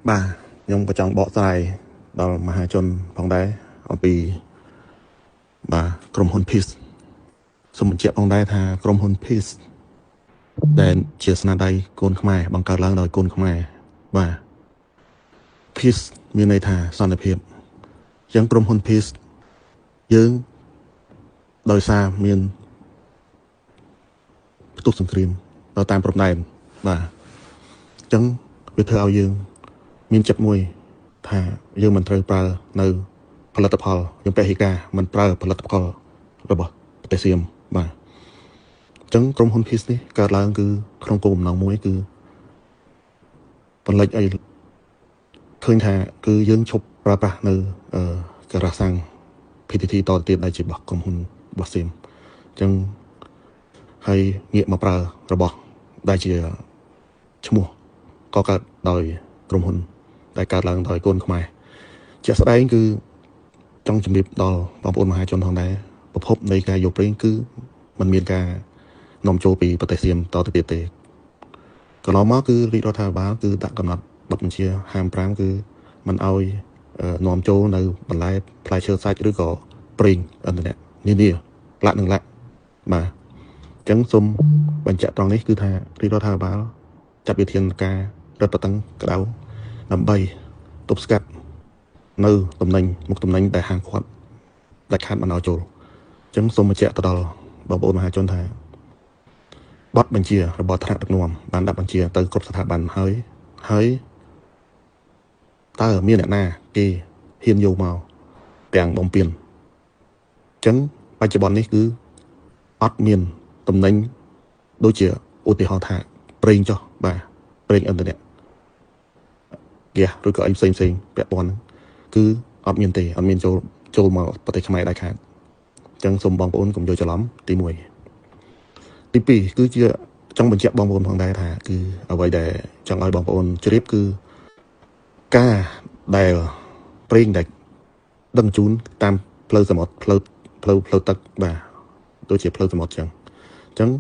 បាទខ្ញុំក៏ចង់បកស្រាយដល់មហាជនផងដែរអំពីបាទក្រុមហ៊ុន Peace សូមបញ្ជាក់ផងដែរថាក្រុមហ៊ុន Peace ដែលជាស្នាដៃកូនខ្មែរបង្កើតឡើងដោយកូនខ្មែរបាទ Peace មានន័យថាសន្តិភាពអញ្ចឹងក្រុមហ៊ុន Peace យើងដោយសារមានផ្ទុះសង្គ្រាមនៅតាមព្រំដែនបាទអញ្ចឹងវាធ្វើឲ្យយើងមានចិត្តមួយថាយើងមិនត្រូវប្រើនៅផលិតផលយើងពហិការមិនប្រើផលិតផលរបស់ប្រទេសសៀមបាទអញ្ចឹងក្រុមហ៊ុន Peace នេះកើតឡើងគឺក្នុងគោលបំណងមួយគឺបន្លិចឲ្យឃើញថាគឺយើងឈប់ប្រើប្រាស់នៅការ៉ាសាំង PTT តទៅទៀតដែលជារបស់ក្រុមហ៊ុនរបស់សៀមអញ្ចឹងហើយងាកមកប្រើរបស់ដែលជាឈ្មោះក៏កើតដោយក្រុមហ៊ុនដែលកើតឡើងដោយកូនខ្មែរជាក់ស្ដែងគឺចង់ជម្រាបដល់បងប្អូនមហាជនផងដែរប្រភពនៃការយកប្រេងគឺมันមានការនាំចូលពីប្រទេសសៀមតទៅទៀតទេកន្លងមកគឺរាជរដ្ឋាភិបាលគឺដាក់កំណត់បទបញ្ជាហាម5គឺមិនឲ្យនាំចូលនៅបន្លែផ្លែឈើសាច់ឬក៏ប្រេងឥន្ធនៈនានាលាក់នឹងលាក់បាទអញ្ចឹងសូមបញ្ជាក់ត្រង់នេះគឺថារាជរដ្ឋាភិបាលចាត់វិធានការរឹតបន្តឹងក្តៅដើម្បីទប់ស្កាត់នៅតំណែងមុខតំណែងដែលហាមឃាត់ដែលខាតមិនឲ្យចូលអញ្ចឹងសូមបញ្ជាក់ទៅដល់បងប្អូនមហាជនថាបទបញ្ជារបស់ថ្នាក់ដឹកនាំបានដាក់បញ្ជាទៅគ្រប់ស្ថាប័នហើយហើយតើមានអ្នកណាគេហ៊ានយកមកទាំងបំពេញអញ្ចឹងបច្ចុប្បន្ននេះគឺអត់មានតំណែងដូចជាឧទាហរណ៍ថាប្រេងចុះបាទប្រេងឥន្ធនៈហ្គាសឬក៏អីផ្សេងផ្សេងពាក់ព័ន្ធគឺអត់មានទេអត់មានចូលមកប្រទេសខ្មែរដែរខាតអញ្ចឹងសូមបងប្អូនកុំយកច្រឡំទី1ទី2គឺជាចង់បញ្ជាក់បងប្អូនផងដែរថាគឺអ្វីដែលចង់ឲ្យបងប្អូនជ្រាបគឺការដែលប្រេងដែលដឹងជូនតាមផ្លូវសមុទ្រផ្លូវផ្លូវផ្លូវទឹកបាទដូចជាផ្លូវសមុទ្រចឹងអញ្ចឹង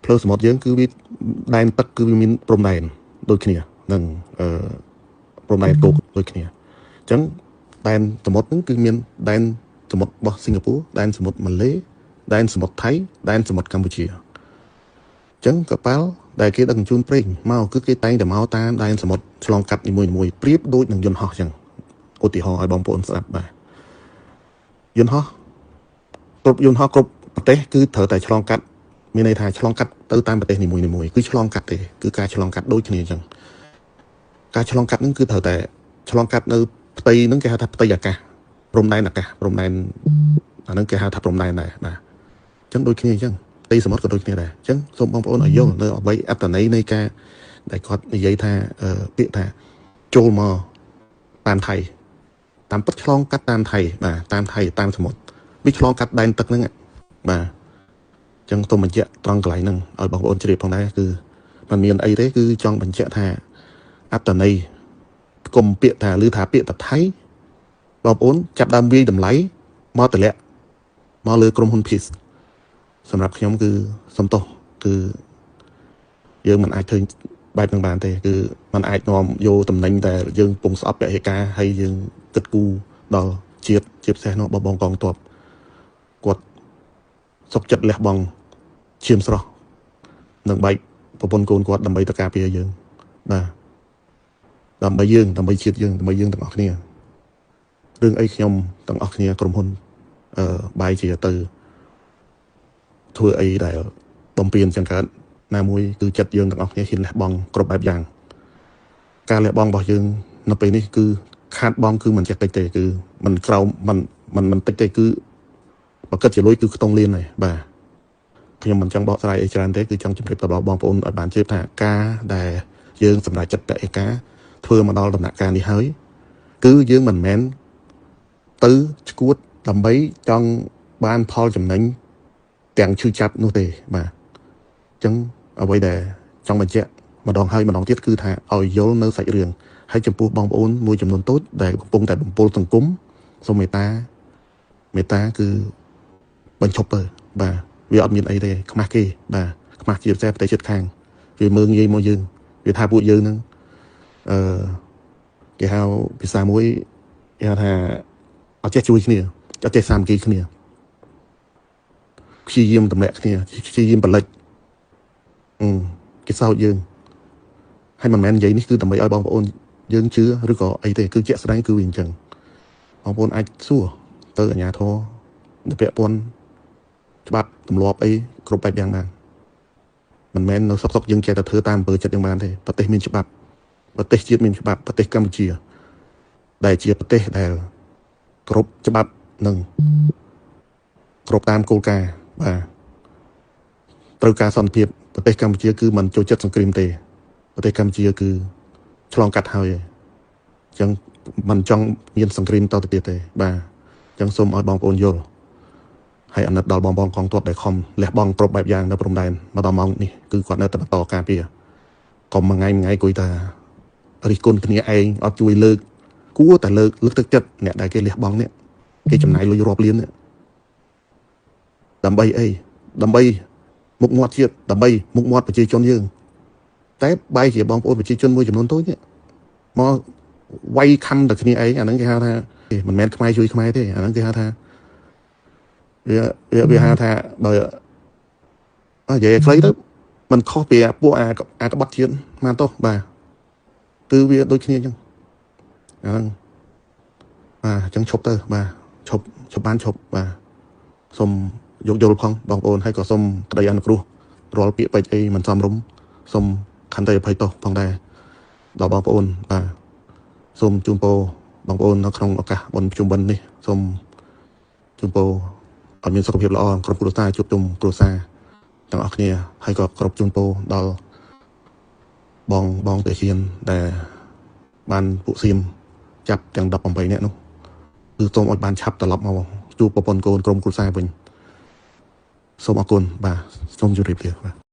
ផ្លូវសមុទ្រយើងគឺវាដែនទឹកគឺវាមានព្រំដែនដូចគ្នានឹងអឺព្រំដែនគោកដូចគ្នាអញ្ចឹងដែនសមុទ្រហ្នឹងគឺមានដែនសមុទ្ររបស់សិង្ហបុរីដែនសមុទ្រម៉ាឡេដែនសមុទ្រថៃដែនសមុទ្រកម្ពុជាអញ្ចឹងកប៉ាល់ដែលគេដឹកជញ្ជូនប្រេងមកគឺគេតែងតែមកតាមដែនសមុទ្រឆ្លងកាត់នីមួយៗប្រៀបដូចនឹងយន្តហោះអញ្ចឹងឧទាហរណ៍ឲ្យបងប្អូនស្ដាប់បាទយន្តហោះគ្រប់យន្តហោះគ្រប់ប្រទេសគឺត្រូវតែឆ្លងកាត់មានន័យថាឆ្លងកាត់ទៅតាមប្រទេសនីមួយៗគឺឆ្លងកាត់ទេគឺការឆ្លងកាត់ដូចគ្នាអញ្ចឹងការឆ្លងកាត់ហ្នឹងគឺត្រូវតែឆ្លងកាត់នៅផ្ទៃហ្នឹងគេហៅថាផ្ទៃអាកាសព្រំដែនអាកាសព្រំដែនអាហ្នឹងគេហៅថាព្រំដែនដែរបាទអញ្ចឹងដូចគ្នាអញ្ចឹងផ្ទៃសមុទ្រក៏ដូចគ្នាដែរអញ្ចឹងសូមបងប្អូនឲ្យយល់នៅអ្វីអត្តន័យនៃការដែលគាត់និយាយថាពាក្យថាចូលមកតាមថៃតាមពិតឆ្លងកាត់តាមថៃបាទតាមថៃតាមសមុទ្រវាឆ្លងកាត់ដែនទឹកហ្នឹងបាទអញ្ចឹងសូមបញ្ជាក់ត្រង់កន្លែងហ្នឹងឲ្យបងប្អូនជ្រាបផងដែរគឺมันមានអីទេគឺចង់បញ្ជាក់ថាអត្តន័យកុំពាក្យថាឬថាពាក្យថាថៃបងប្អូនចាប់ដើមវាយតម្លៃមកតម្លាក់មកលើក្រុមហ៊ុន Peace សម្រាប់ខ្ញុំគឺសំទោសគឺយើងមិនអាចធ្វើបែបនឹងបានទេគឺมันអាចនាំយកតំណែងដែលយើងពងស្អប់ពហិការហើយយើងគិតគូរដល់ជាតិជាពិសេសនោះបងបងកងទ័ពគាត់សុកចិត្តលះបង់ឈាមស្រស់នឹងបែកប្រពន្ធកូនគាត់ដើម្បីតការពារយើងបាទដើម្បីយើងដើម្បីជាតិយើងដើម្បីយើងទាំងអស់គ្នារឿងអីខ្ញុំទាំងអស់គ្នាក្រុមហ៊ុនបាយជាទៅធ្វើអីដែលបំពេញចឹងកើតណាមួយគឺចិត្តយើងទាំងអស់គ្នាហ៊ានលះបង់គ្រប់បែបយ៉ាងការលះបង់របស់យើងនៅពេលនេះគឺខាតបង់គឺមិនចេះតិចទេគឺមិនក្រោមមិនមិនមិនតិចទេគឺបើគិតជាលុយគឺខ្ទង់លានហើយបាទខ្ញុំមិនចង់បកស្រាយអីច្រើនទេគឺចង់ជម្រាបទៅដល់បងប្អូនឲ្យបានជ្រាបថាការដែលយើងសម្រេចចិត្តពហិការធ្វើមកដល់ដំណាក់កាលនេះហើយគឺយើងមិនមែនទៅឈួតដើម្បីចង់បានផលចំណេញទាំងឈឺចាប់នោះទេបាទអញ្ចឹងអ្វីដែលចង់បញ្ជាក់ម្ដងហើយម្ដងទៀតគឺថាឲ្យយល់នៅសាច់រឿងហើយចំពោះបងប្អូនមួយចំនួនតូចដែលកំពុងតែបំពុលសង្គមសូមមេត្តាមេត្តាគឺបញ្ឈប់ទៅបាទវាអត់មានអីទេខ្មាស់គេបាទខ្មាស់ជាពិសេសប្រទេសជិតខាងវាមើងងាយមកយើងវាថាពួកយើងហ្នឹងអឺ គេហៅភាសាមួយគេហៅថាអត់ចេះជួយគ្នាអត់ចេះសាមគ្គីគ្នាព្យាយាមទម្លាក់គ្នាព្យាយាមបលិចគេសោចយើងហើយមិនមែននិយាយនេះគឺដើម្បីឲ្យបងប្អូនយើងជឿឬក៏អីទេគឺជាក់ស្ដែងគឺវាអញ្ចឹងបងប្អូនអាចសួរទៅអាជ្ញាធរនៅពាក់ព័ន្ធច្បាប់ទម្លាប់អីគ្រប់បែបយ៉ាងបានមិនមែននៅសុកៗយើងចេះតែធ្វើតាមអំពើចិត្តយើងបានទេប្រទេសមានច្បាប់ប្រទេសជាតិមានច្បាប់ប្រទេសកម្ពុជាដែលជាប្រទេសដែលគ្រប់ច្បាប់និងគ្រប់តាមគោលការណ៍បាទត្រូវការសន្តិភាពប្រទេសកម្ពុជាគឺមិនចូលចិត្តសង្គ្រាមទេប្រទេសកម្ពុជាគឺឆ្លងកាត់ហើយអញ្ចឹងមិនចង់មានសង្គ្រាមតទៅទៀតទេបាទអញ្ចឹងសូមឲ្យបងប្អូនយល់ហើយអាណិតដល់បងបងកងទ័ពដែលខំលះបង់គ្រប់បែបយ៉ាងនៅព្រំដែនមកដល់ម៉ោងនេះគឺគាត់នៅតែបន្តការពារកុំមួយថ្ងៃមួយថ្ងៃគួយថារិះគន់គ្នាឯងអត់ជួយលើកគួរតែលើកទឹកចិត្តអ្នកដែលគេលះបង់នេះគេចំណាយលុយរាប់លាននេះដើម្បីអីដើម្បីមុខមាត់ជាតិដើម្បីមុខមាត់ប្រជាជនយើងតែបែរជាបងប្អូនប្រជាជនមួយចំនួនតូចនេះមកវាយខំតែគ្នាឯងអាហ្នឹងគេហៅថាមិនមែនខ្មែរជួយខ្មែរទេអាហ្នឹងគេហៅថាវាហៅថាបើនិយាយខ្លីទៅมันខុសពីពួកអាក្បត់ជាតិមកទោះបាទគឺវាដូចគ្នាអញ្ចឹងអាហ្នឹងបាទអញ្ចឹងឈប់ទៅបាទឈប់បានឈប់បាទសូមយោគយល់ផងបងប្អូនហើយក៏សូមក្តីអនុគ្រោះរាល់ពាក្យពេចន៍អីមិនសមរម្យសូមខន្តីអភ័យទោសផងដែរដល់បងប្អូនបាទសូមជូនពរបងប្អូននៅក្នុងឱកាសបុណ្យភ្ជុំបិណ្ឌនេះសូមជូនពរឲ្យមានសុខភាពល្អគ្រប់គ្រួសារជួបជុំគ្រួសារទាំងអស់គ្នាហើយក៏គ្រប់ជូនពរដល់បងតាហ៊ានដែលបានពួកសៀមចាប់ទាំង18នាក់នោះគឺសូមឲ្យបានឆាប់ត្រឡប់មកជួបប្រពន្ធកូនក្រុមគ្រួសារវិញសូមអរគុណបាទសូមជម្រាបលាបាទ។